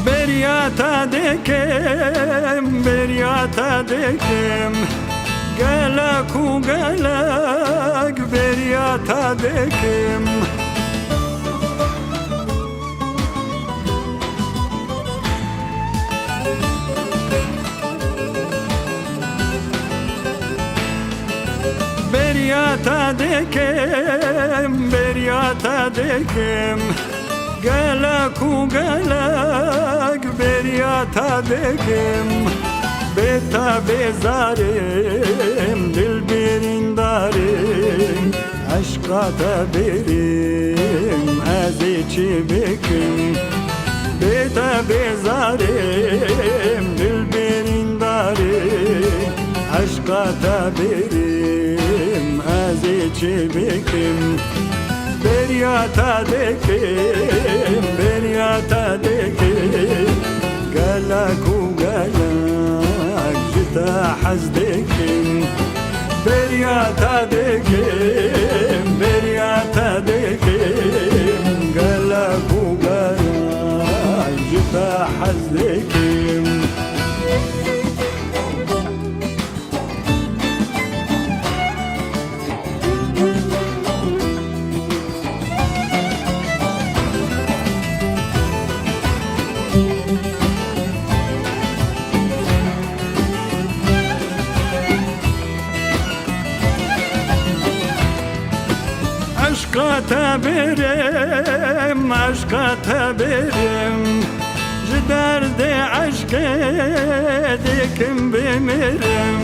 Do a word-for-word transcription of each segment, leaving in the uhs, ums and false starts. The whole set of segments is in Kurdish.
Beriya te dikim, beriya te dikim. Gelek û gelek beriya te dikim. Beriya te dikim, beriya te dikim. Gelek û gelek beriya te dikim. Bê te bêzar im, dil birîndar im. Eşqa te bêrim, ez ê çi bikim? Bê te bêzar im, dil birîndar im. Eşqa te bêrim, ez ê çi bikim? Beriya te dikim, beriya te dikim. Gelek û gelek ji te hez dikim. Beriya te dikim, beriya te dikim. Gelek û gelek ji te hez dikim. Eşqa te birim, eşqa te birim. Ji derdê eşqê dikim bimirim.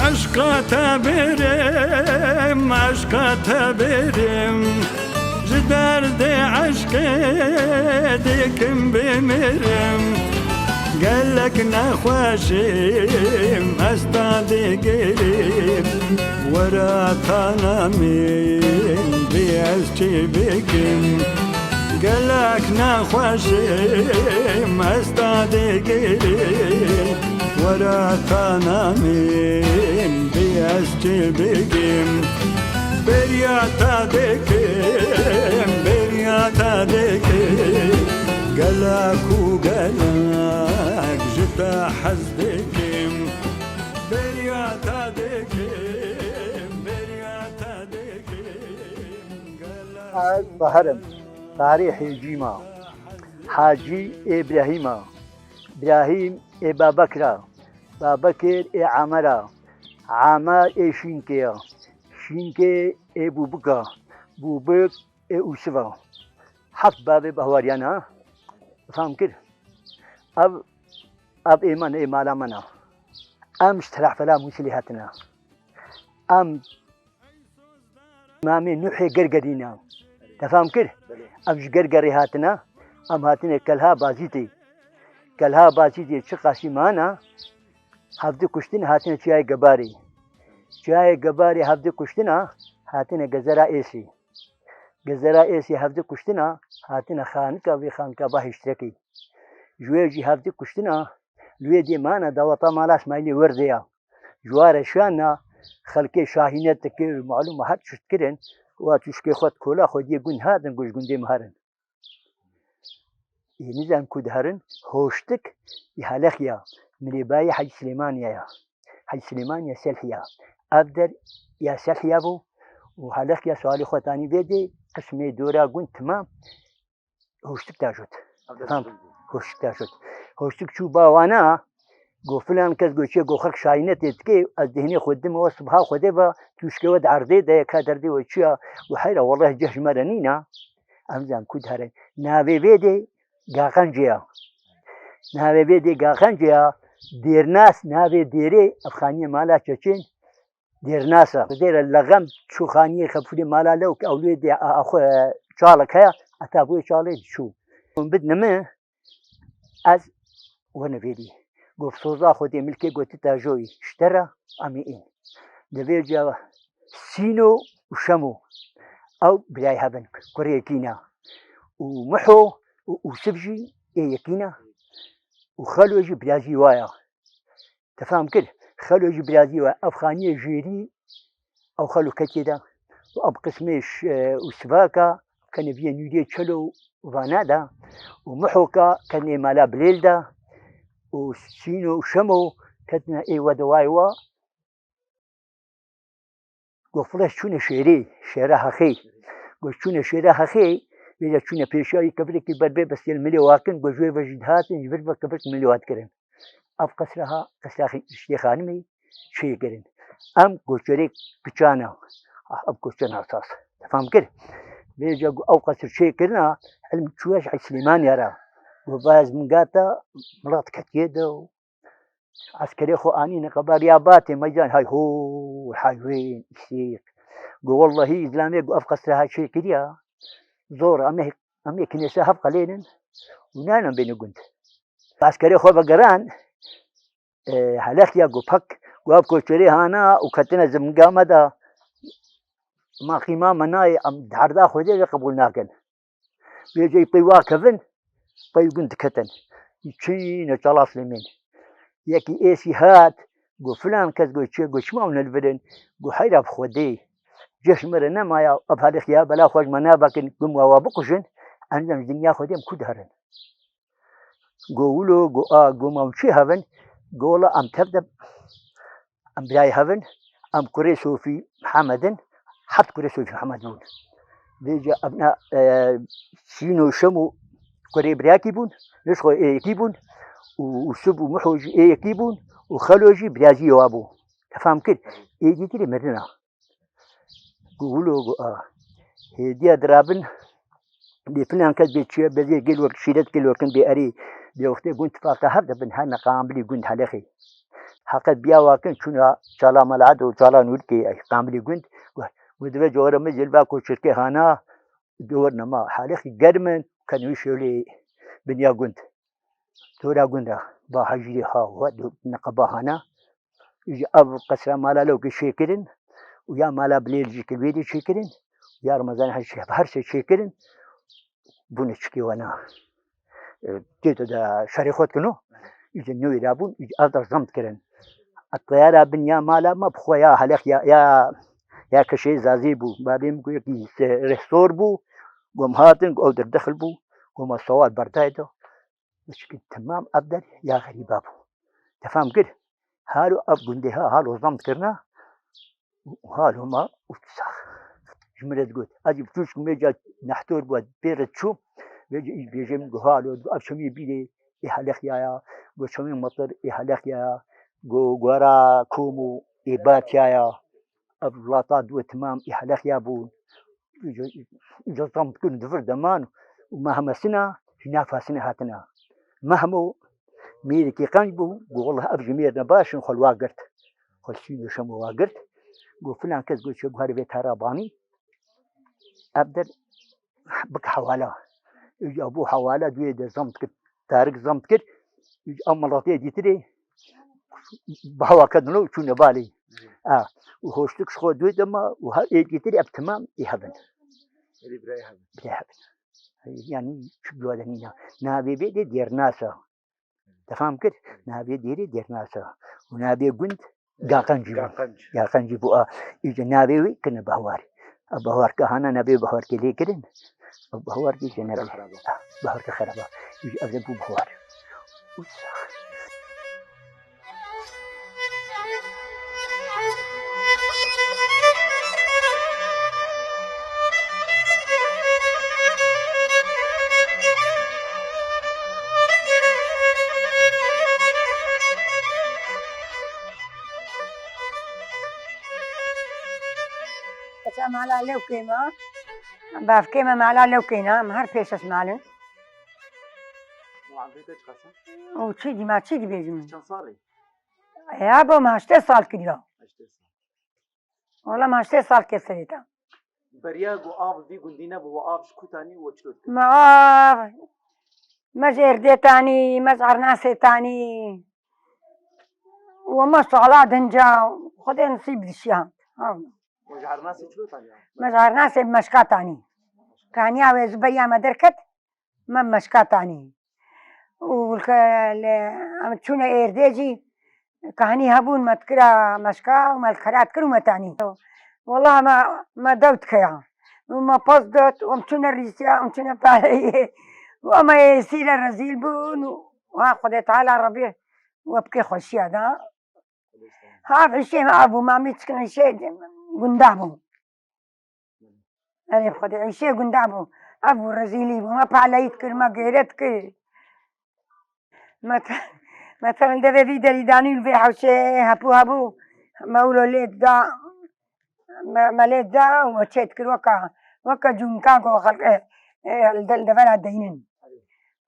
Eşqa te birim, eşqa te birim. Ji derdê eşqê dikim bimirim. Gelek nexweş im, ez ta digirim. Were tana min bê ez çi bikim? Gelek nexweş im, ez ta digirim. Were tana min bê ez çi bikim? Beriya te dikim, beriya te dikim. Gelek û gelek ji te hez dikim. Beriya te dikim, beriya te dikim. Gelek Ez Bahar im. Tarî Hêcî ma. Hacî ê Birahîm a. Birahîm ê Babekir a. Babekir ê Amer a. Amer ê Şînkê ya. Şînkê ê Bûbik a. Bûbik ê Ûsiv a. Heft bavê Bahwariyan a. Fam kir? Ev, ev ê me ne, ê mala me ne. Em ji Terehfela Mûsilê hatine. Em mamê Nuhê Gergerî ne. Te fam kir? Belê. Em ji Gergerê hatine. Em hatine Kelha Bazîtê. Kelha Bazîtê çi qasî mana? Hevdi kuştin hatine Çiyayê Gebarê. Çiyayê Gebarê hevdi kuştina hatine Gezera Êsê. Gezera Êsê hevdi kuştina hatine xanika vê xanika ba hiştrekê. Ji wê jî hevdi kuştina li wê dê mana daweta mala Îsmaîlê Werdê ya. Ji wa re şiyanna xelkê şahîne dikir û malûm her tişt kirin û a tûşkê xwe kola xwediyê gund hatin ku ji gundê me herin. Ê nizan ku diherin, Hoştik ê Helexiya, mirêbayê Hecî Silêmaniya ya. Hecî Silêmaniya Selhiya. Ev der ya Selhiya bû û Helexiya sualê xwe tanî vê dê, qismê dora gund timam Hoştik da jot. Tamam. Hoştik da jot. Hoştik çû ba wana, Go filan kes go çiye, go xelk şahînetê dike, ez dêhnê xwe dime we, sibha xwe dê ve, tûşkê we di erdê de ye, ka derdê we çi ya? Go heyra, welleh cih ji me re nîna. Em zan ku dihere. Navê vê dê Gaxencê ya. Navê vê dê Gaxencê ya. Dêrnas, navê dêrê, ev xaniyê mala Çeçên. Dêrnas e. Dêre lexem çû xaniyê xefûrê mala lew, ew lê dê a, a xwe çalek heye, eta bûyê çalê çû. Hûn bidine min, Ez wene vêrî. Got, soza Xwedê milkê gotî te joyî. Ji te re em ê în. Di vê ca Sîno û Şemo. Ew birayê hev in, kurê yekî ne. Û Miho û Ûsif jî ê yekî ne. Û Xelo jî birayê waya. Te fam kir? Xelo jî birayê waya. Ev xaniyê jêrî, ew Xelo ketiye de. Û ev qismê ş-, e, Ûsifaka, kenê viyê nûrê çelo vana de. Û Mihoka, kenê mala Bilêl de. Û Sîno û Şemo, ketine ê we de wayê wa. Go fileş çûne şêrê, şêra Hexê. Go çûne şêra Hexê, vêca çûne pêşiya wî kevirekî ber bê bestiyên milê wakin, go ji wê ve jî dihatin, ji vir ve kevirek milê wa dikirin. Ev qesra ha, qesra Xi-, Riştê Xanimê çêkirin. Em koçerê kiçan e. Ah, ev koçer nasas. Te fam kir? Vêca go ew qesr çêkirina, ilm çûye ji Silêmaniya re. Go vaz min gata, milat ketiye de û Eskerê xwe anîne qebariya batê meydan, hay hûr, hay wên, îsîq. Go wellehî îzlamê go ev qesra ha çêkiriya. Zor, em ê, em ê kinêse hev qelênin û naynin bêne gund. Eskerê xwe vegeran, e, helexiya go pek, go ev koçerê hana û ketine ziminga me de. Ma qîma me nayê, em di herda Xwedê ve qebûl nakin. Vêceyî pey wa kevin, pey gund diketin. Çîne Çala Silêmên. Yekî êsî hat, go filan kes, go çi, go çima hûn li vir in? Go heyra bi Xwedê. Cih ji me re nemaya, ev helexiya bela xwe ji me navekin, go em wa bikujin, encam ji dinya Xwedê em ku diherin? Go wilo, go a, go ma hûn çi hev in? Go wela em tev de Em birayê hev in, em kurê Sofî Mihemed in, heft kurê Sofî Mihemed bûn. Vêca evna, e, Sîno Şemo kurê birayekî bûn, nişxwe ê yekî bûn, û Ûsif û Miho jî ê yekî bûn, û Xelo jî birayê wa bû. Te fam kir? Ê dîtirê mirina. Go wilo, go a. Hêdiya dirabin, bê filan kes bê çiye, bezê gel wek şîret gel wekin bê erê. Bê wextê gund tifaqa hev dibin, her ne qambilî gund helexê. Heqet biya wakin çûna Çala Melaed û Çala Nûrkê, ey qambilî gund. Got, got, divê cora min zilva ko çirkê hana, dor nema. Helexî germin, kenwî şolê binya gund. Dora gund e, ba hejîrê ha we, do neqeba hana. Ji ev qesra mala Lewkê çêkirin û ya mala Bilêl jî ki wê dê çêkirin û ya Remezan her şey, her şey çêkirin. Bûne çikê we na. E, tê de şerê xwe dikino. Îce newê rabûn, îce ev de zam dikirin. Etleyara bin ya mala me bi xwe ya helex ya, ya, ya keşê zazî bû. Babê min ku yekî se-, rehsor bû. Gom hatin, ew derdixil bû. Goma sewal berdayê de. Çikî temam ev der ya xerîba bû. Te fam kir? Halo ev gundê ha, halo zam dikirina û halo ma û sax. Ji min re digot, ez jî biçûçik mêca nehtor bû, pê re çû, vê jî îş bêjim, go halo, ev çemî bîrê ê helexiya ya, go çemî metir ê helexiya ya, go guera kom û ê batiya ya. Ev wilata dû timam î helexiya bûn. Îca, îca tam dikin di vir de man û me hemesina ji nava sine hatina. Me hemo mêrekî qenc bû, got, "Wallah ev ji mêr ne baş in, xwe li wa girt." Xwe li sîn şemo wa girt. Got, "Filan kes got, çi guherî vê tara banî." Ev der bik hewala. Îca bû hewala, duyê de zam dikir, tarik zam dikir. Îca ev miletê dîtirê bawa kedin û çûne balê. A, û hoştik ji xwe duyê de ma û her ê dîtirê ev timam ê hev in. Êdî birayê hev in. Birayê hev in. Yanî çi biwa de nîna. Navê vê de Dêrnas e. Te fam kir? Navê dêrê Dêrnas e. Û navê gund Gaqencî bû. Gaqenc. Gaqencî bû, a. Îca navê wê kirine Bahwar. A Bahwar ke hana navê Bahwar ke lê kirin. A Bahwar ke jene. Bahwar ke xerab e. A, Bahwar ke xerab e. Îca ev de bû Bahwar. Û sax. Keçe mala Lewkê me, bavkê me mala Lewkê ne, em her pêş ez malin. Û çi dî ma çi dibêjim? Çend salî? Ya bo me heştê sal kiriya. Heştê sal. Wala me heştê sal kir serê te. Beriya ku av vî gundî nebû, we av ji ku tanî û we çilo dikir? Me av, me ji êrdê tanî, me ji ernasê tanî. We me sala dinca, Xwedê nisîb dişiya. Ha. Me ji Hernasê çilo tanî? Me ji Hernasê bi meşka tanî. Kaniya wê ji beriya me derket, me bi meşka tanî. Û li, li, em çûne êrdê jî, Kahnî hebûn, me dikira meşka û me li xerat kir û me tanî. Wela me, me dew dikeya. Û me pez dot û em çûne rîsiya, em çûne pareyê. Û em ê sîre rezîl bûn û ha Xwedê Teala Rebî we bike xweşiya da. Ha, îşê me ev bû, me mîçkin îşê gunda bû. Erê Xwedê, îşê gunda bû. Ev bû rezîlî bû. Me paleyî dikir, me gêret kir. Me te-, me tevin devê vî derî danî li vê hewşê hepû hebû. Me wilo lê da, me, me lê da û me çê dikir weka, weka cûnka ku xelk, e, e, li de-, li devera deynin.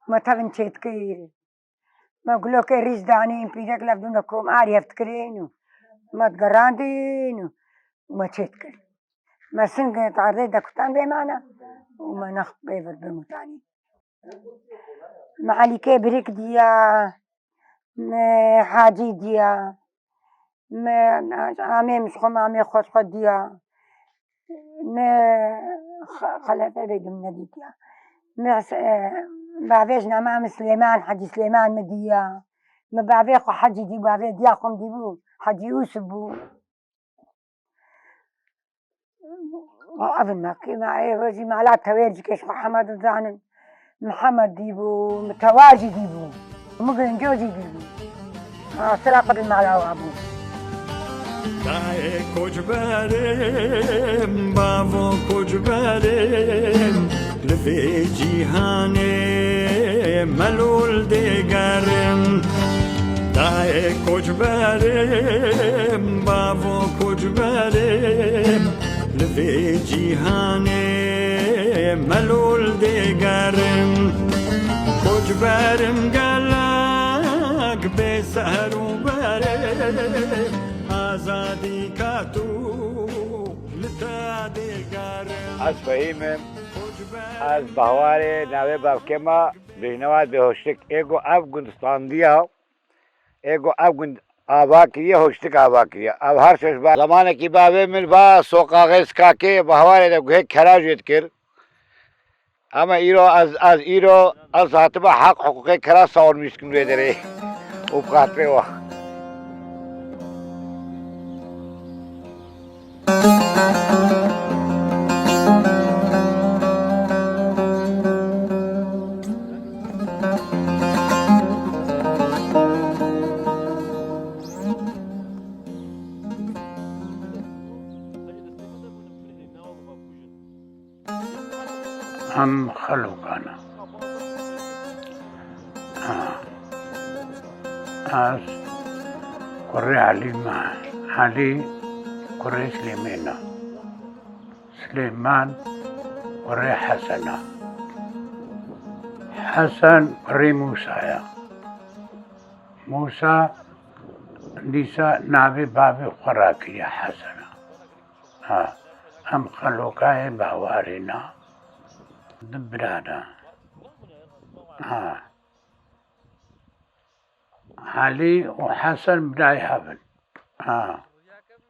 Me tevin çê dikir. Me gulokê rîz danîn, pîrek levdûne kom arî hev dikirin û me digerandîn û me çê dikir. Me sing erdê dekutan bê mane û me next bê vir bimûtanî. Me Elîkê Birik diya, me Hacî diya, me amê min ji xwe, me amê xwe ji xwe diya. Me xe-, xelefe bêgim nedîtiya. Me s-, e, bavê ji name min Silêman, Hecî Silêman min diya. Me bavê xwe Hecî dî, bavê diya xwe min dîbû, Hecî Ûsif bû. Evin me, kî me ê rojî mala tewêr jî kêş xwe Hemed dizanin. Mihemed dîbû, Mitewa jî dîbû, Migrinco jî dîbû. Ha, sira xwe bi mala wa bû. Dayê koçberim, bavo koçberim, li vê cîhanê melûl dêgerim. Dayê koçberim, bavo koçberim, li vê cîhanê melûl dêgerim. Koçberim gelek bê ser û berê, azadî ka tu li te dêgerim. Ez Fehîm im, ez Bawarê, navê bavkê me Bêhnewaz Bêhoştik. Ê ku ev gund standiya, Ê ku ev gund ava kiriye, Hoştik ava kiriye. Ev her şeş ba-, zemanekî bavê min va soqaxê Skakê, Bawarê de guhê kera jê dikir. Ama îro ez, ez îro ez hatiba heq hiqûqê kera savunmîş dikim vê derê û bi xatirê wa. Em xelûkana. Ha. Ez kurê Elî me. Elî kurê Silêmê ne. Silêman kurê Hesen e. Hesen kurê Mûsa ye. Mûsa dîsa navê bavê xwe rakiriye Hesen e. Ha, em xelokayê Bawarê ne. Du bira ne. Ha. Elî û Hesen birayê hev in. Ha.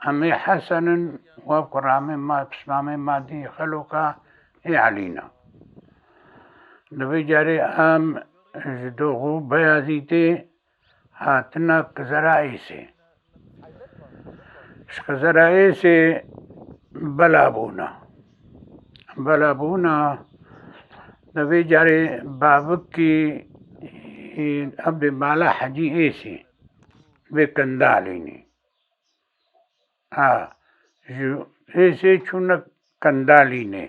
Em ê Hesen in, we kuramê ma, pismamê ma dî xeloka ê Elî ne. Di vê carê em ji Doxû Beyazîtê hatine Kizera Êsê. Ji Kizera Êsê bela bûna. Bela bûna, di vê carê bavikî, ev dê mala Hecî Êsê vê Kendalînê. Ha, ji Êsê çûne Kendalînê.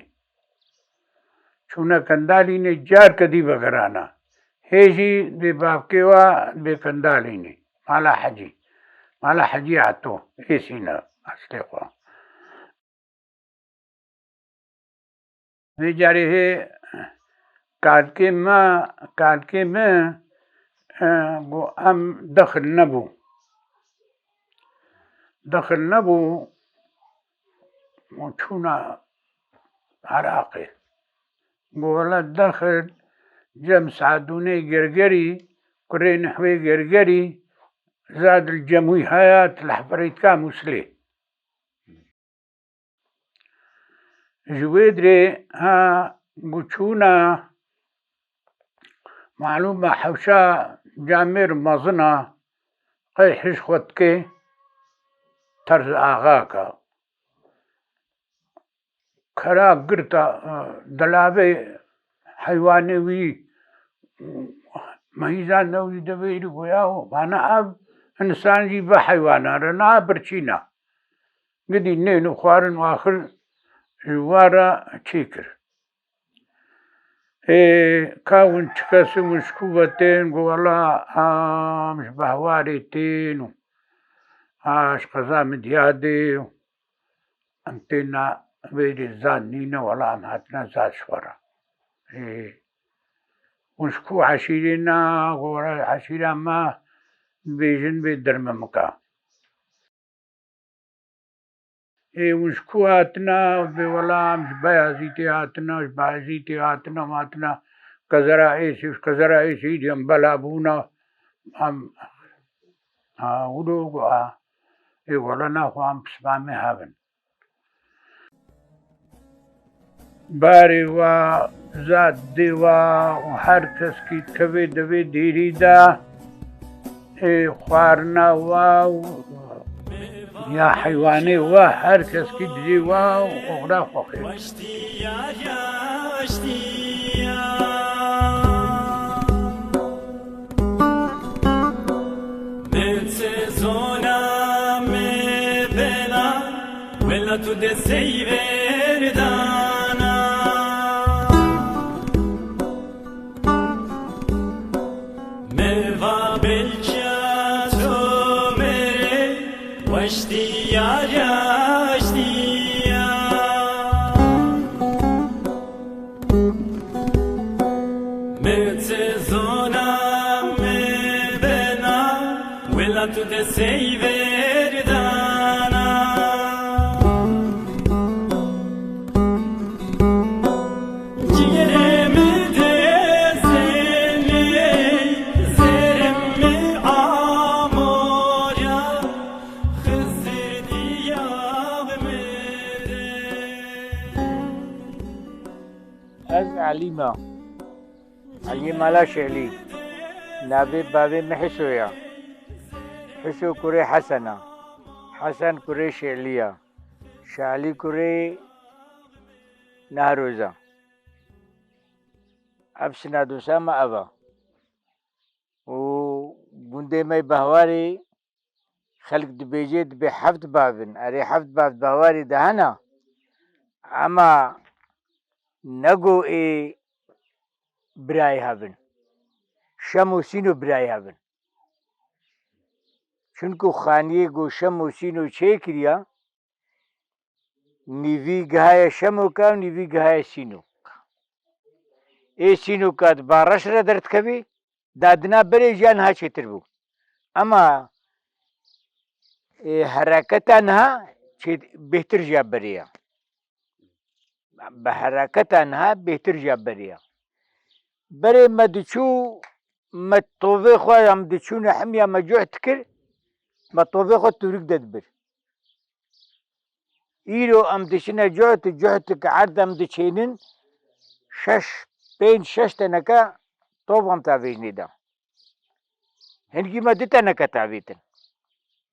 Çûne Kendalînê, carke dî vegerana. Hê jî dê bavkê wa bê Kendalînê. Mala Hecî. Mala Hecî Ato. Êsî ne eslê xwe. Vê carê hê kalkê me, kalkê me, e, got, em dexil nebû. Dexil nebû, û çûna Iraqê. Got, wele dexil cem Sadûnê Gergerî, kurê Nihwê Gergerî, zad li cem wî haya, ti lehferîtka Mûslê. Ji wê dirê ha guçûna malûm e hewşa camêr mezin a qey hij xwe dike terz axaka. Kera girta, e, delavê heywanê wî, meyîza newî de vêrî goya û vana ev însan jî bi heywana re na birçîna. Gidî nên û xwarin û axir ji wa re çêkir. Ê, ka hûn çi kes in, hûn ji ku ve tên? Got, wela, em ji Behwarê tên û a ji qeza Midyadê û em têna vêrê zad nîne, wela em hatine zad ji xwe re. Ê, hûn ji ku eşîrê ne? Got, wela eşîra me dibêjin vê Dirmimika. Ê, hûn ji ku hatina? Bê wela em ji Beyazîtê hatina, ji Beyazîtê hatina, em hatina Kezera Êsê, ji Kezera Êsê îdî em bela bûna. Em, ha, wilo got, ha. Ê, wela naxwe em pismamê hev in. Barê wa, zad dê wa û her kes kî kevê devê dêrî de, ê, xwarina wa û ya heywanê wa, her kes kî didê wa û oxira xwe xêr. Min çi zona me bela, wela tu dê seyvêr dana. Me va belkî to me rê weştî ya, weştî ya. Min çi zona me bena, wela tu dê seyvêr dana. Cîgerê min dê zênê, zêrê min amorya, Xizir diya min dê. Ez Elî me. Eliyê mala Şêlî. Navê bavê min Hiso ya. Hiso kurê Hesen a. Hesen kurê Şêlî ya. Şalî kurê Nehroz a. Ev sinadosa me ev a. Û gundê me Behwarê, xelk dibêje, dibê heft bav in. Erê, heft bav Behwarê de hene. Ema ne go ê birayê hev in. Şemo Sîno birayê hev in. Çunku xaniyê go Şemo Sîno çêkiriya, nîvî gihaye Şemoka û nîvî gihaye Sînoka. Ê Sînoka di bareş re derdikevî, dadina berê jî ya niha çêtir bû. Ema, ê, hereketa niha çê-, bêhtir jî ya berê ya. Bi hereketa niha bêhtir jî ya berê ya. Berê me diçû, me tovê xwe, em diçûne hemiya me cuh dikir, me tovê xwe tûrik de dibir. Îro em diçine cuh, tu cuh tu ki erd em diçênin, şeş, pênc, şeş teneke tov em tavêjinê de. Hingî me du teneke tavêtin.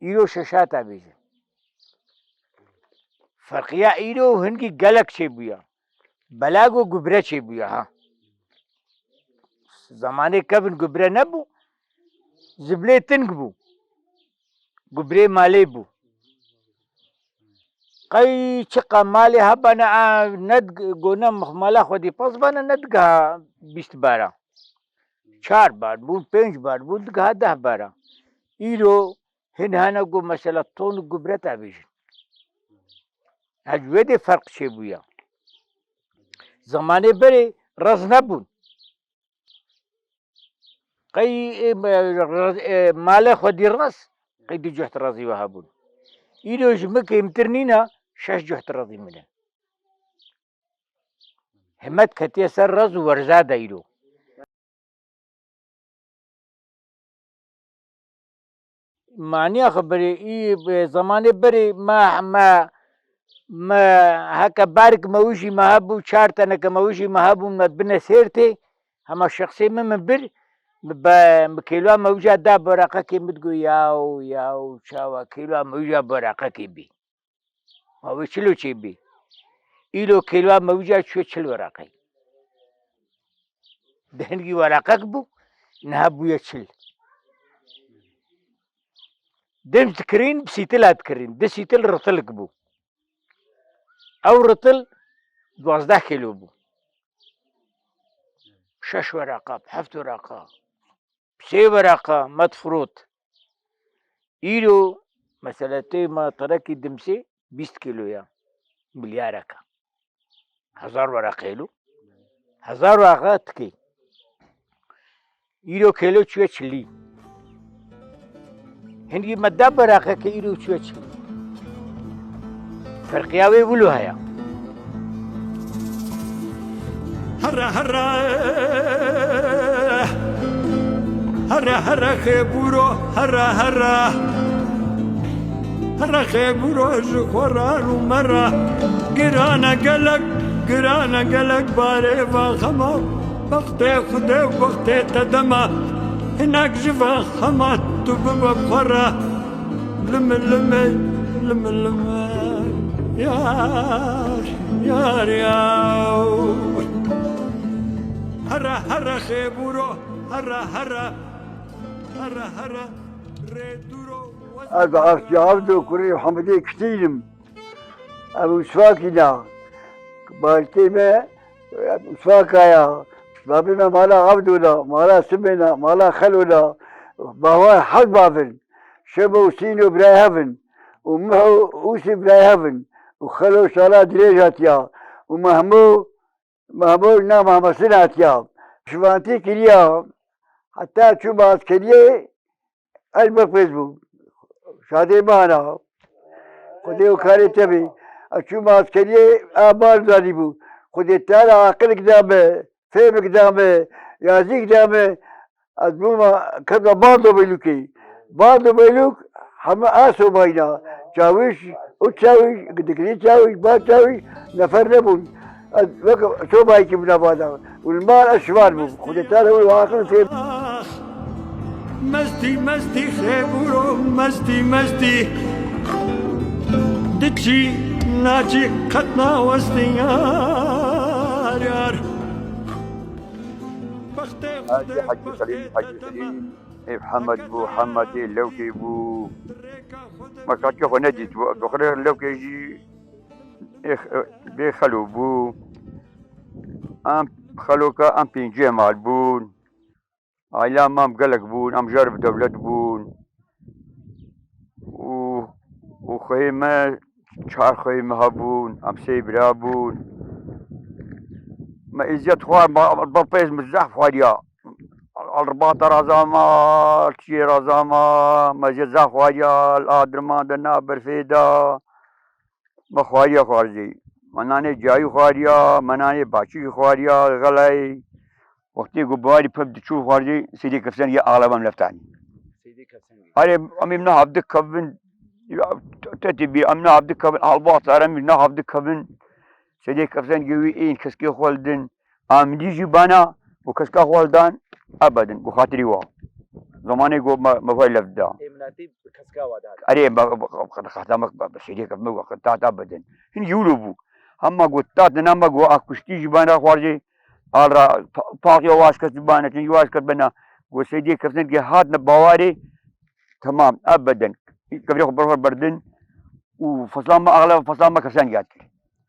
Îro şeşa tavêjin. Ferqiya îro û hingî gelek çêbûya. Belago gubre çêbûya ha. Zemanê kevin gubre nebû. Ziblê ting bû. Gubrê malê bû. Qey çiqa malê hebane a, ne dig-, gona mala xwedî pez bane, ne digiha bîst bara. Çar bar bûn, pênc bar bûn, digiha deh bara. Îro hin hene ku mesela ton gubre tavêjin. Hec wê dê ferq çêbûya. Zemanê berê rez nebûn. Qey, e, e, e, malê xwedî rez, qey du cuht rezî we hebûn. Îro ji min kêmtir nîne, şeş cuht rezî min in. Himet ketiye ser rez û werza de îro. Maniya xeberê, î, e, zemanê berê me, me Me heke berg mewijî me hebû, çar teneke mewijî me hebû, me bine sêrtê, hema şexsê min min bir, bi, bi kêlwa mewija da bereqekê min digo, yaw, yaw, çawa kêlwa mewija bereqekê bî. Ma wê çilo çê bî. Îlo kêlwa mewija çûye çil wereqê. Di hingî wereqek bû, niha bûye çil. Dem dikirîn, bi sîtila dikirîn. Di sîtil ritilik bû. Ew ritil duwazdeh kîlo bû. Şeş wereqa, heft wereqa, sê wereqa me difirot. Îro, mesela, tê me terekî dimsê bîst kîlo ya. Milyareka. Hezar wereqê lo. Hezar wereqa tikê. Îro kêlo çûye çilî. Hingî me da bereqeke, îro çûye çilî. Ferqiya wê wilo heye. Here here, here here xêbûro, here here. Here xêbûro ji xwe re rû me re. Girane gelek, girane gelek barê va xema. Bextê Xwedê û bextê te dema. Hinek ji va xema tu bibe bi xwe re. Lime lime, lime lime. Yar, yar, yaw. Here here xêbûro, here here. Here here rê dûro. Ez Asya Avdo kurê Hemidê Kitînim. Ev Usfakî ne. Balkê me Usfaka ya. Babê me mala Avdo da, mala Simê ne, mala Xelo da. Bawa hez bavin. Şebo û Sîno birayê hev in. Û Miho û Usî birayê hev in. Û Xelo sala dirêj hatiya. Û Mehmo, Mehmo na Mehmesin hatiya. Şivantî kiriya. Heta çû askeriyê, ez berpêz bûm. Şadê mana. Xwedê û karê te bî. Ez çûm askeriyê, a bar zanîbû. Xwedê te re aqilik da me, fêmik da me, yazîk da me. Ez bûma, kevna Bardo Beylûkê. Bardo Beylûk heme a sobayî na. Çawîş û çawîş, dikrî çawîş, ba çawîş, nefer nebûn. Ez wek sobayî bûna bada. Û li mal ez şivan bûm. Xwedê te re û aqil fêm. Mestî, mestî xêbûro, mestî, mestî. Diçî, naçî, qet nawestî yar, yar. Bextê Hacî, Xwedê, Hacî Xelîl, bextê Hacî te Xelîl, ê Hemed bû, Hemedê Lewkê bû. Me kaçê xwe nedît, doxirê Lewkê jî ê, bê Xelo bû. Em Xeloka em pêncî mal bûn. Aîla me em gelek bûn, em jar bi dewlet bûn. Û, û xweyê me, çar xweyê me hebûn, em sê bira bûn. Me eziyet xwar, me, me pêz me zehf xwariya. Al-, al-, rebata razama, çiyê razama, me eziyet zehf xwariya, li adirman de na berfê de. Me xwariya xwarzî. Me nanê cayî xwariya, me nanê başî xwariya, xelay. Wextê ku biwarî pep diçû xwarzî, Seydê Kefsengê axlabam leftanî. Seydê Kefsengê. Erê, em ê niha hevdi kevin, ya, te tê bî, em niha hevdi kevin, albat erem niha hevdi kevin. Seydê Kefsengê wî ên keskê xwe li din. Amidî jî bana û keska xwe li dan ebedin, ku xatirî wa. Zamanê ku me, me xwe lev da. Ê minatî bi keska wa dihat. Erê, me, me, me, xata me, me, me, şêrê kef me, we, ta, ta bedin. Hin yûro bû. Hema got, ta dina me got, a kuştî jî bana xwarzê, al ra, pa-, paqya waş kes jî bana, çin jî waş kes bena. Got, Seydê Kefsengê hatine bawarê, temam, ebedin. Kevrê xwe ber xwe berdin. Û feslan me, axlaba feslan me Kefsengê hat kir.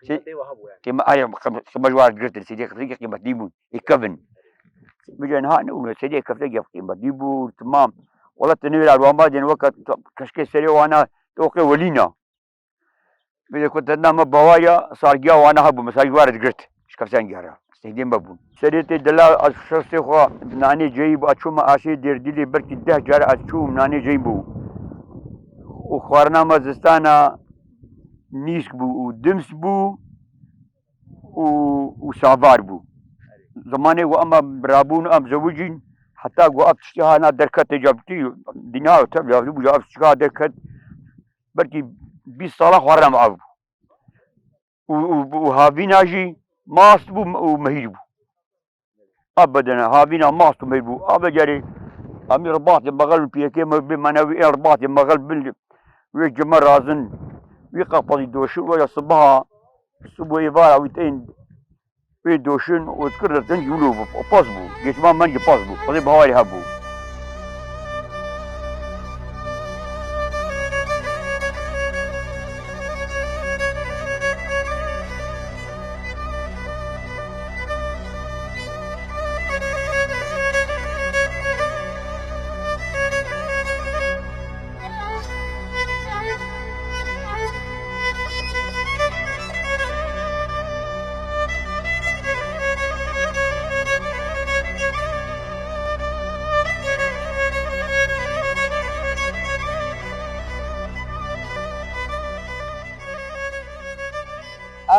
Qîmetê we hebû yani. Qîme-, ay, qîme-, qîme ji war girtin, Seydê Kefsengê qîmetî bûn. Ê kevin. Bije niha ne û Seydê Kefsengê qîmetî bû, temam. Wela tu nêra wan ba dên weke tu keşkê serê wana, tu oqê welîna. Bije ku te na me bawariya, sargiya wana hebû, mesela ji war digirt. Ji Kefsengê re. Seydê me bûn. Serê tê dela ez şexsê xwe nanê ceyî bû, ez çûme aşê Dêrdîlê, belkî deh car ez çûm nanê ceyî bû. Û xwarina me zistana nîsk bû û dims bû û, û savar bû. Zimanê ku em rabûn, em zewicîn, heta ku ev tiştê hana derket tê cavtî, dîna tev cavtî bû, ev tiştê derket, belkî bîst sala xwarina me ev bû. û, û, û havîna jî mast bû û mehîr bû. Ebedene havîna mast û mehîr bû. Ebe cerê em ê ribatê mexel bin piyekê me bê menewî ê ribatê mexel bin wê cime razin. Wî qapazî doşin waya sibaha, sibû êvara wî tên wê doşin û dikir re tenc wilo bû, pas bû. Geçman men jî pas bû. Xwedê baharê hebû.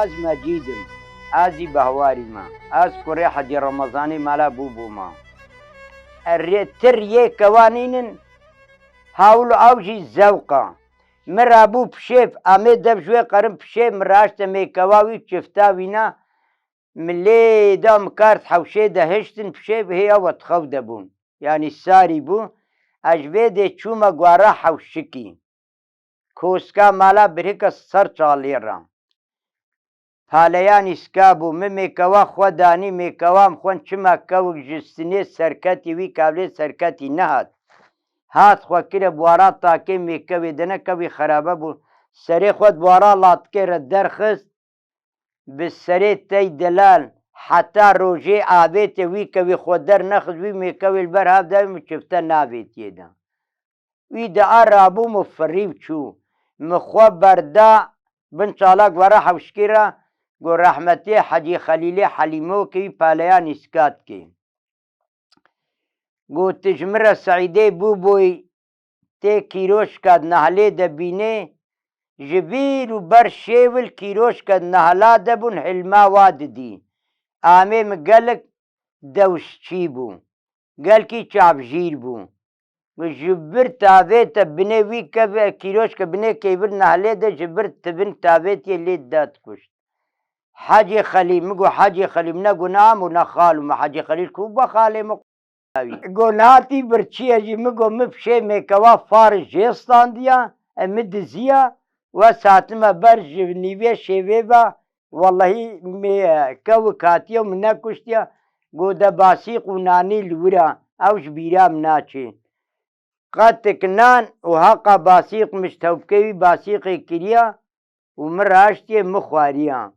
Ez Mecîd im. Ez jî Behwarî me. Ez kurê Hecî Remezanî mala bû bûma. Erê tir yê kewanînin, hawl ew jî zewq e. Min rabû pişêv, em ê dev ji wê qerin pişêv, min raşte mêkewa wî çifta wîna, min lê da, min kart hewşê de hiştin pişêv, hê ew xew de bûn. Yanî sarî bû. Ez ji vê dê çûme guara hewşikî. Koska mala birhika ser çalê re. Paleya nîska bû. Min mêkewa xwe danî, mêkewa min xwend çima kewik ji sinê serketî wî kavlê serketî nehat. Hat xwe kire buara takê mêkevê de ne kewî xerabe bû. Serê xwe di buara latikê re derxist. Bi serê tey delal heta rojê avêtê wî kewî xwe dernexist, wî mêkewê li ber hav dayê min çifte navêtiyê de. Wî de a rabû min firî û çû. Min xwe berda bin çalak were hewşkî re, got, rehmetiyê Hecî Xelîlê Helîmokê wî paleya nîska dikê. Got, tu ji min re Seîdê bûbûyî, tê kîroşka di nehlê de bînê, ji bîr û ber şêwil kîroşka di nehla de bûn, hilma wa didî. Amê min gelek dewşçî bû, gelkî çavjîr bû. Ji bir tavê te binê wî keve kîroşke binê keyvir nehlê de ji bir tibin tavêtiyê lê dida dikuşt. Hecî Xelîl, min got, Hecî Xelîl, min ne got, ne amo, ne xal û me Hecî Xelîl ku be xalê me. Go, nehatî birçî ye jî, min got, min pişê mêkewa faris jê standiya, e, min diziya, wes hatime ber ji nîvê şêvê ve, wellehî mê, e, kewik hatiye û min nekuştiye. Go, de basîq û nanî li wir a, ew ji bîra min naçê. Qetik nan û heqa basîq min ji tewpikê wî basîqê kiriya û min raştiye min xwariya.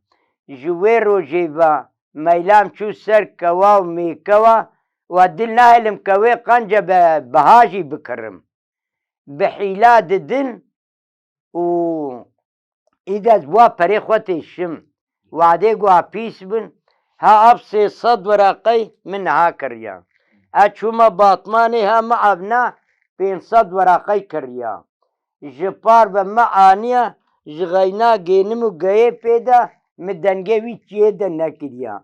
Ji wê rojê ve meylam çû ser kewa û mêkewa û ez dil nahêlim kewê qence be biha jî bikirim. Bi hîla didin û îde ez wa perê xwe têşim. Wadê guha pîs bin, ha ev sê sed weraqey min niha kiriya. Ez çûme Batmanê, ha min evna pênc sed weraqey kiriya. Ji par ve min aniya, ji xeyna gênim û geyê pê de, min dengê wî çiyê de nekiriya.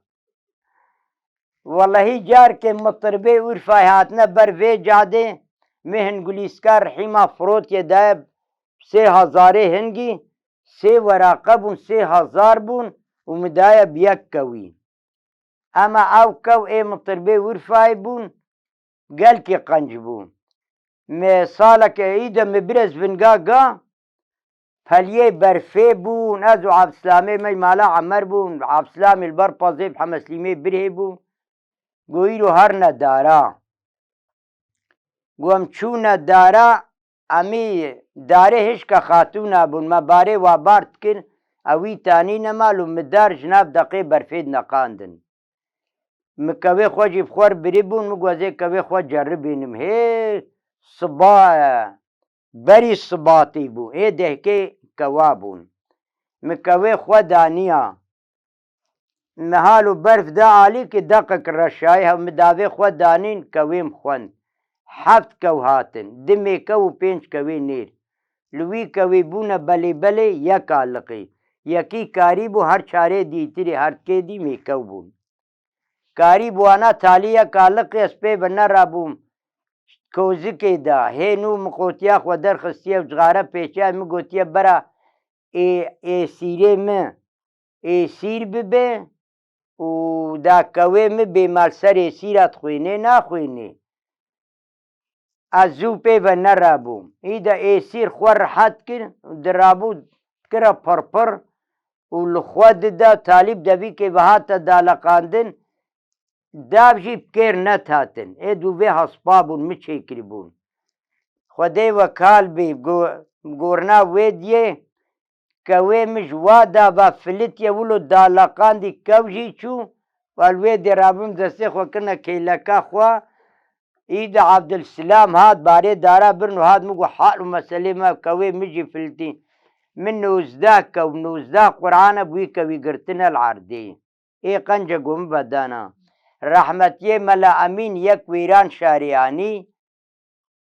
Wellehî carkê mitirbê Urfayê hatine ber vê cadê, min hin Gulîska Rihîma Firotiyê daye sê hezarê hingî, sê weraqe bûn, sê hezar bûn û min daye bi yek kewî. Ema ew kew ê mitirbê Urfayê bûn, gelkî qenc bû. Me saleke î de min birêz vinga ga, peliyê berfê bûn, ez û Abdislamê me mala Emer bûn, Abdislamê li ber pezê bi Hemeslîmê birhê bû. Go îro herine dara. Go em çûne dara, emî darê hişka xatûna bûn, me barê wa bar dikir, ewî tanî nemal û min dar ji nav deqê berfê dineqandin. Min kewê xwe jî bi xwe re birî bûn, min got, ez ê kewê xwe ceribînim. Hê siba, berî sibatî bû, hê dehkê kewa bûn. Min kewê xwe daniya. Min hal û berf da alî ki deqek reşayî hev min davê xwe danîn, kewê min xwend. Heft kew hatin, du mêkew û pênc kewê nêr. Li wî kewê bûne belê belê yek aliqî. Yekî karî bû, her çarê dîtirî her kê dî mêkew bûn. Karî bû ana talî yek aliqî, ez pê ve nerabûm. Kozikê de hê nû min qotiya xwe derxistiye û cixare pêçiya min gotiye bera ê, êsîrê min. êsîr bibe û da kewê min bê mal ser êsîra dixwînê, naxwînê. Ez zû pê ve nerabûm. Î de êsîr xwe rehet kir, dirabû kira pirpir û li xwe dida, talîb devîkê ve hate daleqandin, dav jî bi kêr nedihatin. Ê dû vê hespa bûn, min çêkiribûn. Xwedê we kal bî, go-, gorna wê diyê, kewê min ji wa dava filitiye wilo daleqandî kew jî çû, û li wê dê rabim destê xwe kirine keyleka xwe. Î de Abdulselam hat, barê dara birin û hat min got, hal û meselê me, kewê min jî filitî. Min nozdeh kew, nozdeh Qur'an e bi wî kewî girtine li erdê. Ê qence ku min vedana. Rehmetiyê Mela Emîn yek wêran şarê anî.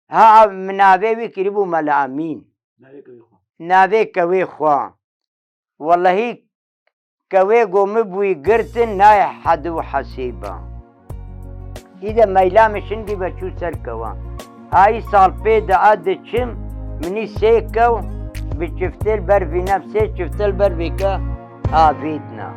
Ha, min navê wî kiribû Mela Emîn. Navê kewê xwe. Navê kewê xwe. Wellehî kewê ku min bi wî girtin nayê hed û hesêba. Î de meyla min şingî ve çû ser kewa. Ay sal pê de a diçim, minî sê kew bi çiftil ber vîne, sê çiftil ber vêke avêtna.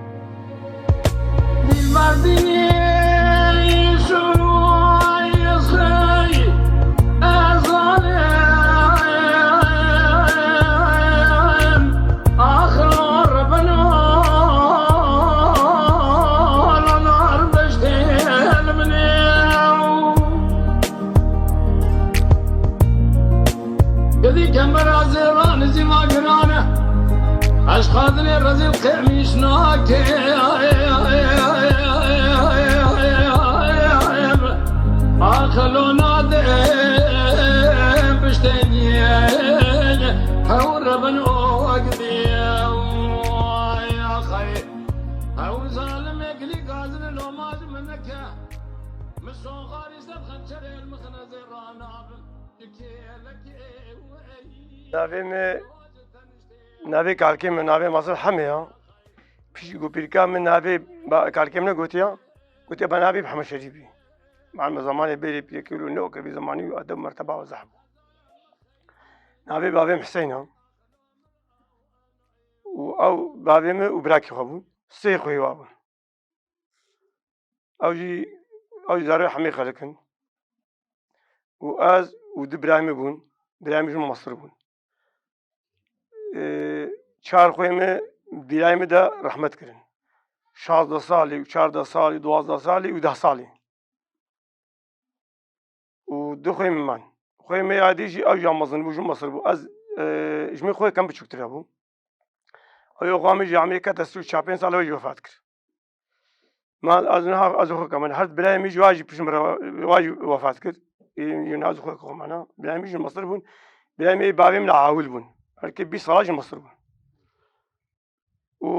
Gidî kemera zêran zî va girane. Eşqadinê rezîl qêmîş nakim. Aqilo nadim piştêniyê. Hew rebin o gidî. Hew zalimê gilî gazini lomaj min neke. Min soxarî ser xençerê el mixine zêran abim. Navê min, navê kalkê min, navê Masir Hemê ya. Piştî ku pîrka min navê ba-, kalkê min gotiya, gotiya ba navê Mihemed Şerîf bî. Malum zamanê bêrê pîrkê û nokê vî zamanî û edeb merteba zehf bû. Navê bavê min Hüseyin a. Û ew bavê min û birakê xwe bûn. Sê xwê wa bûn. Ew jî, ew jî zarê hemê xelk in. Û ez û du birayê min bûn. Birayê min ji min mestir bûn. Ê, çar xwê min, birayê min de rehmet kirin. Şazdeh salî û çardeh salî, duwazdeh salî û deh salî. Û du xwê min man. Xwê min ya dî jî ew ya mezin bû, ji min mestir bû. Ez, e, ji min xwê kem biçûktir hebû. Ew xwe min jî amê ket destû çar pênc sal ew jî wefat kir. Ma ez niha ez xwe kem, her birayê min jî wa jî pişt min re wa jî wefat kir. Ê, yûn ez xwe kem ana. Birayê min jî mestir bûn. Birayê min ê bavê min awil bûn. Belkî bîst sala jî mestir bûn. Û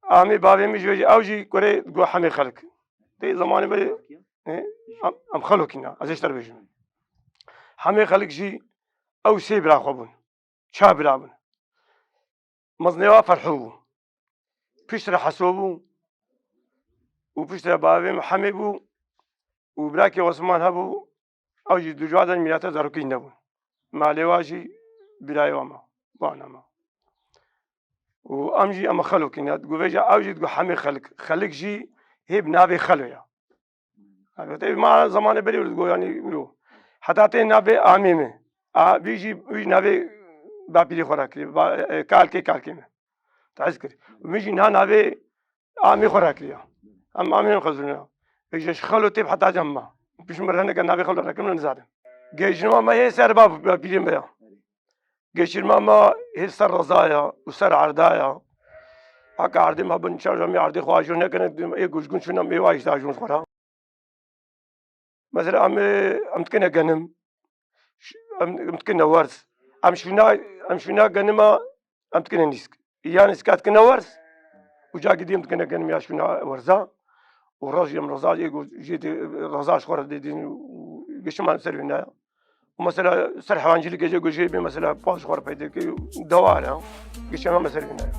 amê bavê min jî, ew jî kurê go hemê xelk. Tê zamanê berê, e, em, em xelokîna, ez ê ji te re bêjim. Hemê xelk jî ew sê bira xwe bûn. Çar bira bûn. Mezinê wa Ferhû bû. Piştre Heso bû. Û piştre bavê min Hemê bû. Û birakê Osman hebû. Ew jî ducadan mîrata zarokî nebûn. Malê wa jî birayê wa ma, bana ma. Û em jî em xelokî ne. Gu vêja ew jî digo hemê xelk. Xelk jî hê bi navê xelo ya. Elbette ma zamanê berê wilo digo, yanî wilo. Heta tê navê amê min. A, vî jî, vî jî navê bapîrê xwe re kirî. Ba, e, kalkê kalkê min. Tehiz kir. Min jî niha navê amê xwe rakiriya. Em amê xwe zûne. Ê ji xelo tê bi heta cem ma. Pişt min re neke navê xelo rekim ne nizadim. Gêşirma me hê ser ba, ba pîrê me ya. Gêşirma me hê ser reza ya û ser erda ya. Haka erdê me bin çar cem erdê xwe ajo nekene, ê gujgun şûna ê wa îşte ajon xwe ra. Mesela em, em dikine genim, ş-, em, em dikine werz. Em şûna, em şûna genima, em dikine nîsk. Ya nîska dikine werz, û ca gidî em dikine genim ya şûna werza. Û roj em reza, ê go-, jê dê, reza ji xwe re dê dîn û geçima ser wîna. Û mesela ser hewancîlikê jê go jê bê mesela paş xwe re peyda kê dewar e. Geçen me ser bîne.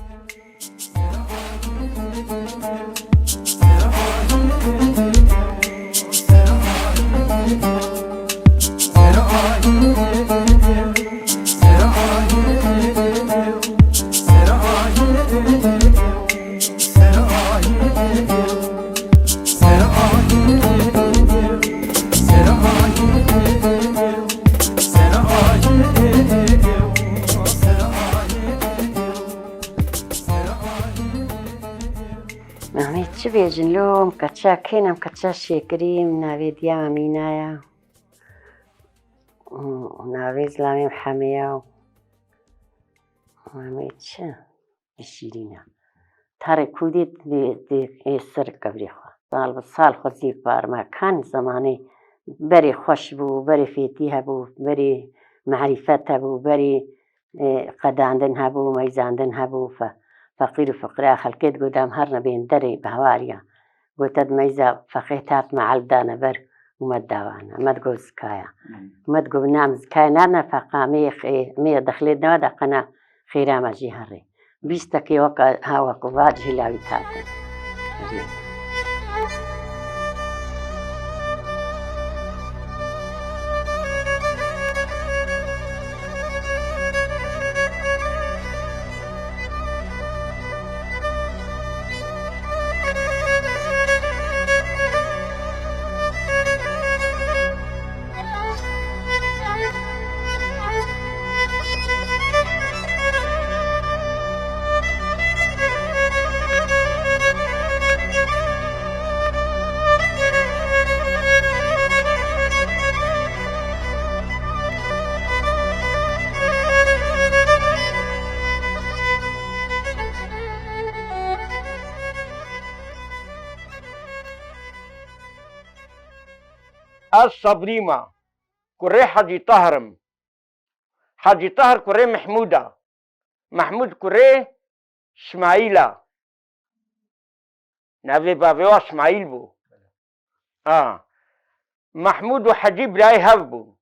Jinlom, keça kênam, keça şêkirîm, navê diya me Mîna ya. Û navê zilamê Hemê ya. Hemê çi? Şîrîn e. Tarê kûdê dê, dê, ê ser qebrê xwe. Sal bi sal xwe zî parme kan zemanê berê xweş bû, berê fêtî hebû, berê merîfet hebû, berê, ê, qedandin hebû, meyzandin hebû, fe-, feqîr û fiqira xelkê digotam her nebên derê behwariya. Gote di meyza feqê tat me elb dane ber û me dawana. Me digot zikaya. Hmm. Me digot nam zikaya nane feqa mê xê-, mê dexlê ne de qena xêra me jî herê. Bîstekê weke ha wek va cihîla wî tate. Ez Sebrî me, kurê Hecî Tahir im. Hecî Tahir kurê Mehmûd e. Mehmûd kurê Smaîl e. Navê bavê wa Smaîl bû. Ha. Mehmûd û Hecî birayê hev bûn.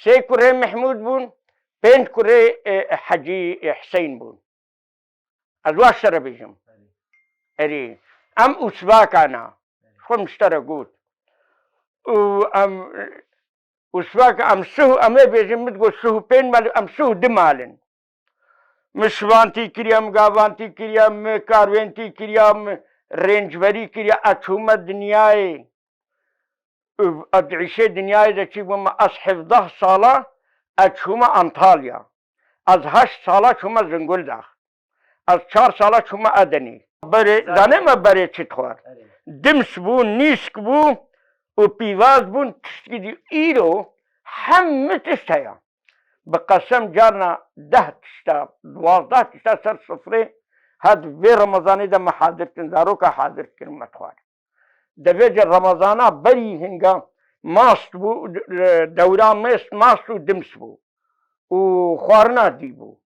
Sê kurê Mehmûd bûn, pênc kurê, e, Hecî, e, Hiseyn bûn. Ez waş te re bêjim. Erê. Em Usbaka ne. Xwe min ji te re got. Û em, Usbaka em sih û em ê bêjin, min digot sih û pênc mal, em sih û du mal in. Min şivantî kiriya, min gavantî kiriya, min karwêntî kiriya, min rêncberî kiriya, ez çûme dinyayê. Û ez di îşê dinyayê de çi bûme, ez hevdeh sala ez çûme Antalya. Ez heşt sala çûme Zinguldax. Ez çar sala çûme Edenê. Berê, Zane- zanê me berê çi dixwar? Erê. Dims bû, nîsk bû û pîvaz bûn, tiştkî dî. Îro hemû tişt heye. Bi qesem carna deh tişta, duwazdeh tişta ser sifrê, her vê Remezanê de me hadir kirin, zaroka hadir kirin me dixwar. Devê Remezana berî hinga mast bû, dewra mest, mast û dims bû. Û xwarina dî bû.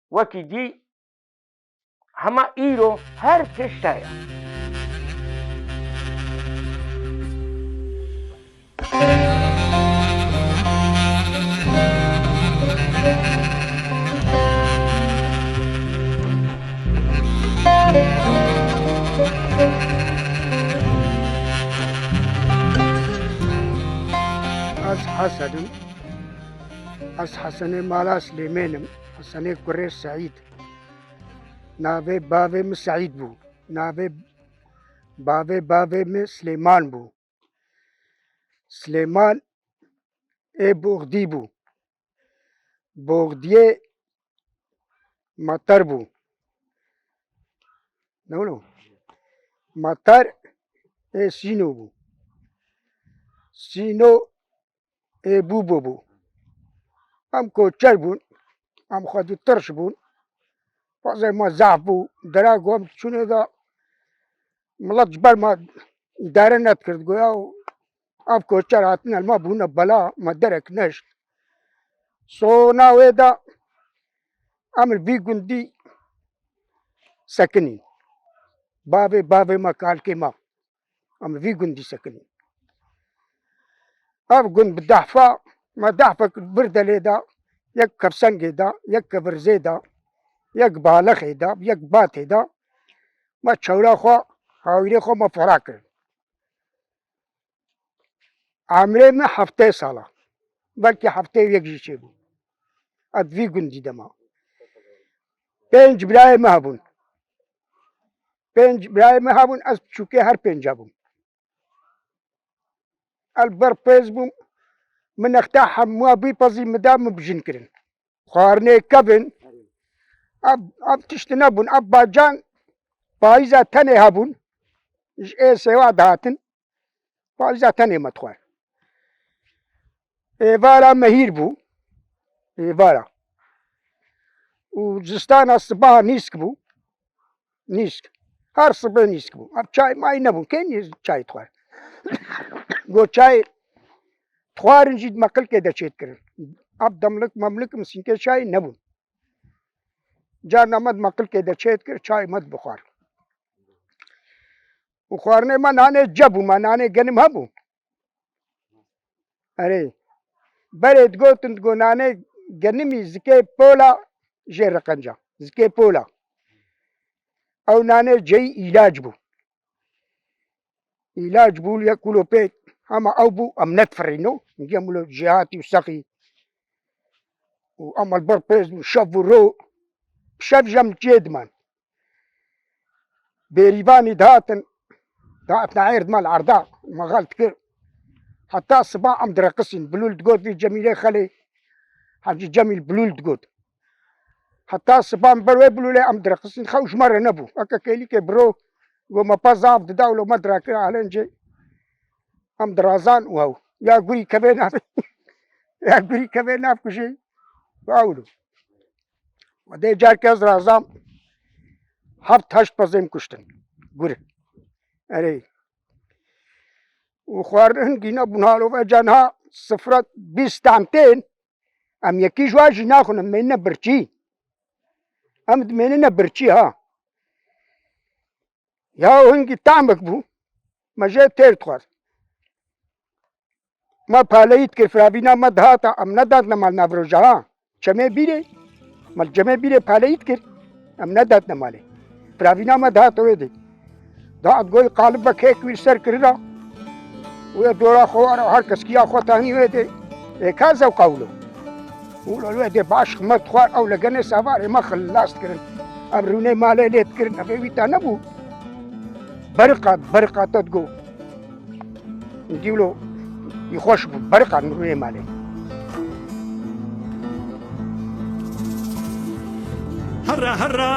Wekî dî hema îro her tişt heye. Ez Hesen im. Ez Hesenê mala Silêmên im. Hesenê kurê Seîd. Navê bavê min Seîd bû. Navê bavê bavê min Silêman bû. Silêman ê Boxdî bû. Boxdiyê Mater bû. Ne wilo? Mater ê Sîno bû. Sîno ê Bûbo bû. Em koçer bûn. Em xwedî tirş bûn. Bazê me zaf bû. Dera ku em diçûnê de milet ji ber me îdare nedikir. Goya ev koçer hatine li me bûne bela, me derek neşt. Sona wê de em li vî gundî sekinîn. Bavê bavê me, kalkê me. Em vî gundî sekinîn. Ev gund bi dehfa, me dehfek vir de lê da, yek Kevsengê da, yek Kevirzê da, yek Balexê da, yek Batê da. Me çewra xwe, hawîrê xwe me fera kirin. Emrê me heftê sala. Belkî heftê û yek jî çêbû. Ez vî gundî de ma. Pênc birayê me hebûn. Pênc birayê me hebûn, ez biçûkê her pênca bûm. El ber pêz bûm. Min nexta hemûa bî pezî min da, min bijin kirin. Xwarinê kevin. Ev, ev tişt nebûn. Ev bacan Payîza tenê hebûn, ji êsê wa dihatin, payîza tenê me dixwar. Êvara mehîr bû, êvara. Û zistana sibaha nîsk bû, nîsk. Her sibê nîsk bû. Ev çay may nebûn, kê nî-, çay dixwar? Got çay dixwarin jî di meqilkê de çêdikirin. Ev demlik memlik misînkê çay nebûn. Carna me di meqilkê de çêdikir, çay me dibixwar. Û xwarinê me nanê ce bû, me nanê genim hebû. Erê. Berê digotin, digo nanê genimî zikê pola jê reqenca. Zikê pola. Ew nanê ceyî îlac bû. Îlac bû, yek wilo pê hema ew bû, em nedifirîno. Hingî em wilo jêhatî û sexî. Û em li ber pêz bû, şev û ro. Şev jî em li cihê diman. Bêrîvanî dihatin, dihatina êrd me li erda, me xel dikir. Heta siba em direqisîn. Bilûl digot vî Cemîlê Xelê, Hecî Cemîl Bilûl digot. Heta siba em ber wê bilûlê em direqisîn, xew ji me re nebû. Weke kêlîkê biro, got me pa zaf dida, wilo me dirakir, alencê em dirazan û ew. Ya gurî kevê nav, ya gurî kevê nav kujê. Û ew lo. Dê carkê ez razam, heft heşt pezêm kuştin. Gur. Erê. Û xwarin hingî nebûn halo ve ca niha sifre bîst tam tên. Em yekî ji wan jî naxwin, em mênine birçî. Em dimênine birçî ha. Ya hingî tamek bû. Me jê têr dixwar. Me paleyî dikir, firavîna me dihata, em nedatne mal nav roja ha. Çemê bîrê, me li çemê bîrê paleyî dikir, em nedatne malê. Firavîna me dihata wê dê. Daat goy qalib ve kek wî ser kirira. Wê dora xwe wara, her kes kiya xwe tanî wê dê. Ê ka zewqa wilo. Wilo wê dê baş xizmet xwar, ew legenê savarê me xilas dikirin. Em rûnê malê lê dikirin, evê wî ta nebû. Beriqa, beriqa te digo. Dîwlo, î xweş bû, beriqan rûyê malê. Here here,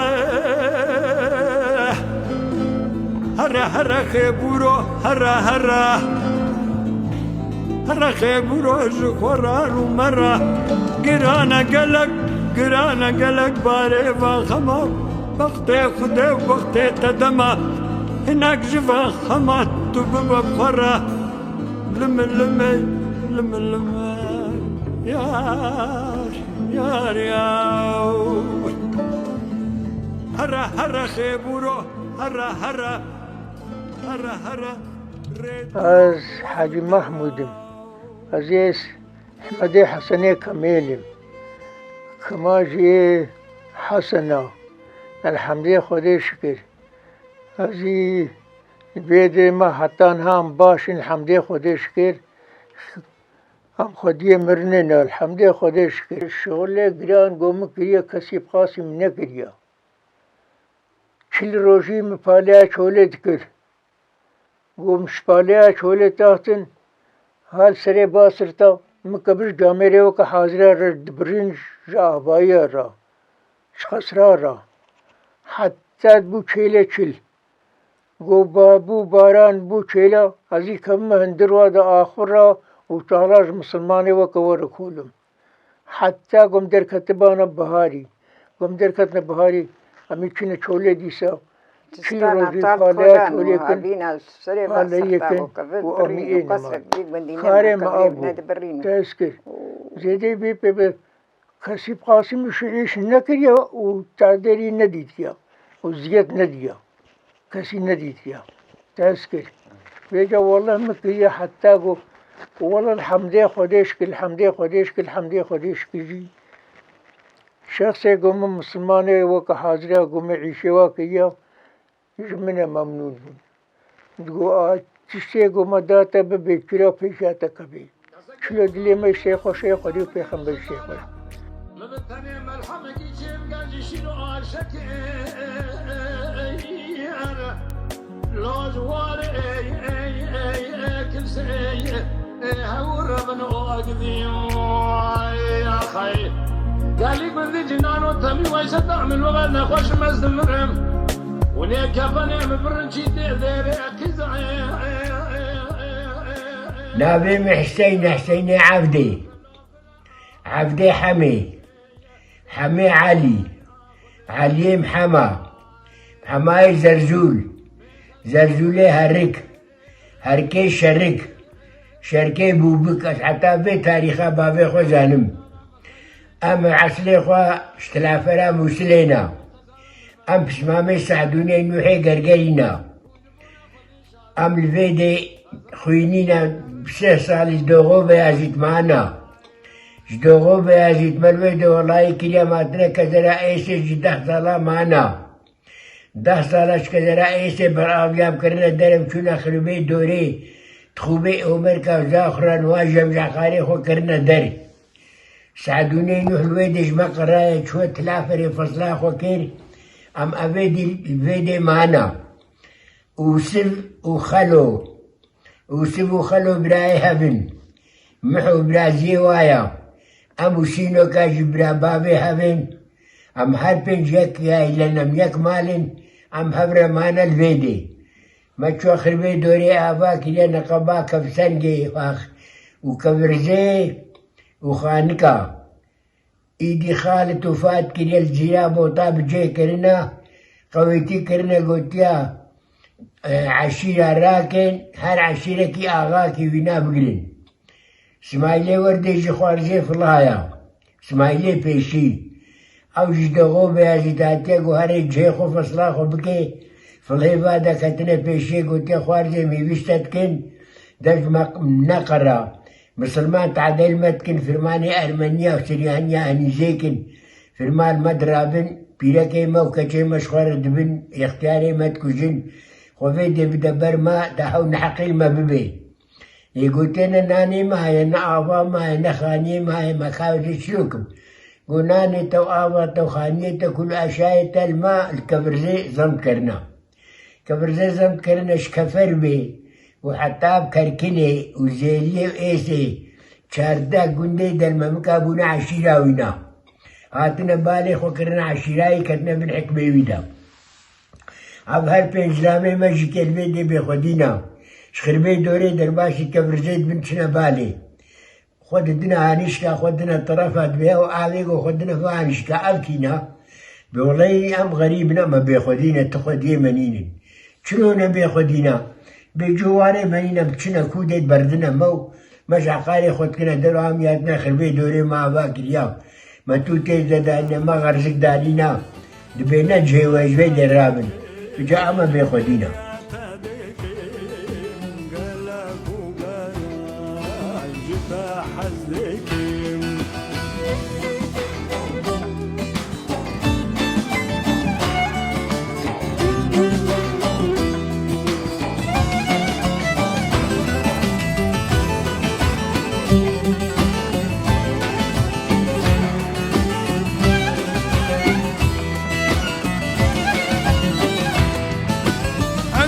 here here xêbûro, here here. Here xêbûro ji xwe re rû me re. Girane gelek, girane gelek barê va xema. Bextê Xwedê û bextê te dema. Hinek ji va xema tu bibe bi xwe re. Lime lime, lime lime, yar, yar, yaw. Here here xêbûro, here here, here here, rê. Ez Hecî Mehmûd im. Ez ê Ehmedê Hesenê Kemêl im. Kima jî Hesen a. Elhemdê Xwedê şikir. Ez jî vê dê me heta niha em baş in, elhemdê Xwedê şikir. Em xwediyê mirinê ne, elhemdê Xwedê şikir. Şixulê giran ku min kiriye, kesî bi qasî min nekiriye. Çil rojî min paleya çolê dikir. Ku min ji paleya çolê taxtin, hal serê basirta, min kebir camêrê weke hazira re dibirîn ji avayiya re, ji qesra re. Heta dibû çêlê çil. Ku ba-, bû baran, bû çêla, ez jî kevime hundir wa de axur re û çaxlar ji misilmanê weke we re kolim. Heta ku em derketibana biharî. Ku em derketine biharî, em ê çine çolê dîsa. Çil rojî paleya çolê kin, paleyê kin û em ê êne mal. Karê me ev bû. Te ez kir. Zêdê bê pê be kesî bi qasî min şi-, îş nekiriya û tadêrî nedîtiya û ziyet nediya. Kesî nedîtiya. Te ez kir. Vêca wele min kiriye heta ku, wele elhemdê Xwedê şikir, elhemdê Xwedê şikir, elhemdê Xwedê şikir jî. Şexsê ku min misilmanê weke hazira ku min îşê wa kiriya, ji min e memnûn bûn. Digo, a tiştê ku me da te bibe, çira pêşiya te kevê. Çilo dilê me ji te xweş e, Xwedê û pêxember ji te xweş. Min bi tenê melhemekî çêbike ji şîr û aşekê. Laj war ey, ey, ey, ey, kimse ey, ey, hewr bin o agdî. Ay, axay. Gelî gundî cinan û temî wayse tahmin we nexweş mez dimirim. Navê min Hiseyn e, Hiseynê Evdê. Evdê Hemê. Hemê Elî. Eliyê Mihema. Mihemayê Zerzûl. Zerzûlê Herik. Herikê Şerik. Şerikê Bûbik. Ez heta vê tarîxa bavê xwe zanim. Em eslê xwe ji Tilafera Mûsilê ne. Em pismamê Sehdûnê Nûhê Gergerî ne. Em li vê dê xwînîne sê salî ji Doxo Beyazît mane. Ji Doxo Beyazît me li wê dê welayî kiriye, me hatine kezera Êsê jî deh sala mane. Deh sala ji kezera Êsê beraviya em kirine der, em çûne xiribê dorê. Dixûbê Omerka Zaxran wan jemjaxarê xwe kirine der. Sehdûnê Nûh li wê dê ji me qiraye, çûye Tilaferê fesla xwe kir. Em evê dî li vê dê mane. Ûsiv û Xelo. Ûsiv û Xelo birayê hev in. Miho biraziyê wa ya. Em û Sînoka jî bira bavê hev in. Em her pênc yek aîle ne, em yek mal in. Em hev re mane li vê dê. Me çûye xiribê dorê ava kiriye, neqeba Kevsengê û Kevirzê û Xanika. Îdî Xalid û Fat kiriye li Cîra Bota bi cê kirine, qewêtî kirine, gotiya, e, eşîra rakin, her eşîrekî axakî wîna bigirin. Simaîlê Werdê jî xwarzê Filaya, Simaîlê Pêşî. Ew jî Doxo Beyazît hatiye, got herê cihê xwe fesla xwe bike. Filê va de ketine pêşiyê, gotiye xwarzê mîvîşte dikin, dest me neqera. Misilman tadê li me dikin, firmanê Ermeniya û Siryaniya henîzê kin. Firman me dirabin, pîrekê me û keçê me ji xwe re dibin, ixtiyarê me dikujin. Xwe vê dê bide ber me, de hew neheqî li me bibê. Ê gotê ne nanê me heye, ne ava me heye, ne xaniyê me heye, me ka wê çilo kim? Got nanê te û ava te û xaniyê te kul aşayê te li me li Kevirzê zem kirina. Kevirzê zem kirine ji Keferbê û heta Kerkinê û Zêliyê û Êsê çardeh gundê dermemika bûne eşîra wîna. Hatine balê xwe kirine eşîrayê, ketine bin hikmê wî de. Ev her pênc zilamê me jî ke li vê dê bêxwedî ne. Ji xirbê dorê derbasî Kevirzê dibin çine balê. Xwe didine hanîşka, xwe didine terefa, dibê ew avê ku xwe didine vê hanîşka, ev kî ne? Bi weleyî em xerîb ne, me bêxwedî ne, ti xwediyê me nînin. Çilo ne bêxwedî ne? Bê cû warê me nîne, biçine kû dê berdine me û me ji heqarê xwe dikine der û em yatine xirbê dorê me ava kiriya. Me tû têz de danîne, me xerzik danîna. Dibê ne cihê we ji vê dê rabin. Tu ca eme bêxwedî ne.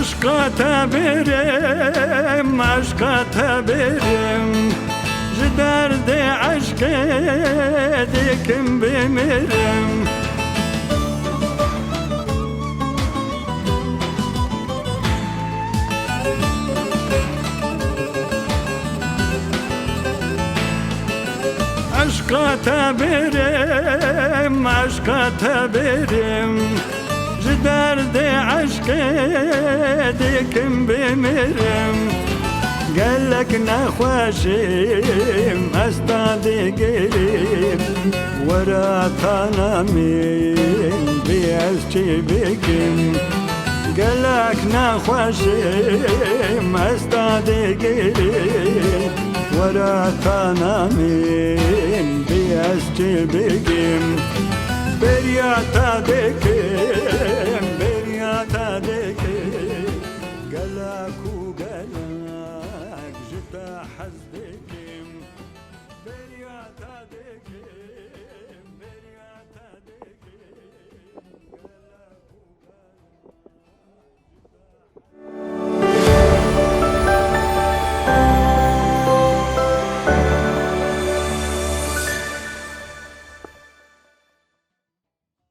Eşqa te birim, eşqa te birim. Ji derdê eşqê dikim bimirim. Eşqa te birim, eşqa te birim. Ji derdê eşqê dikim bimirim. Gelek nexweşim, ez ta digirim. Were tana min, bê ez çi bikim? Gelek nexweşim, ez ta digirim. Were tana min, bê ez çi bikim? Beriya ta dikim.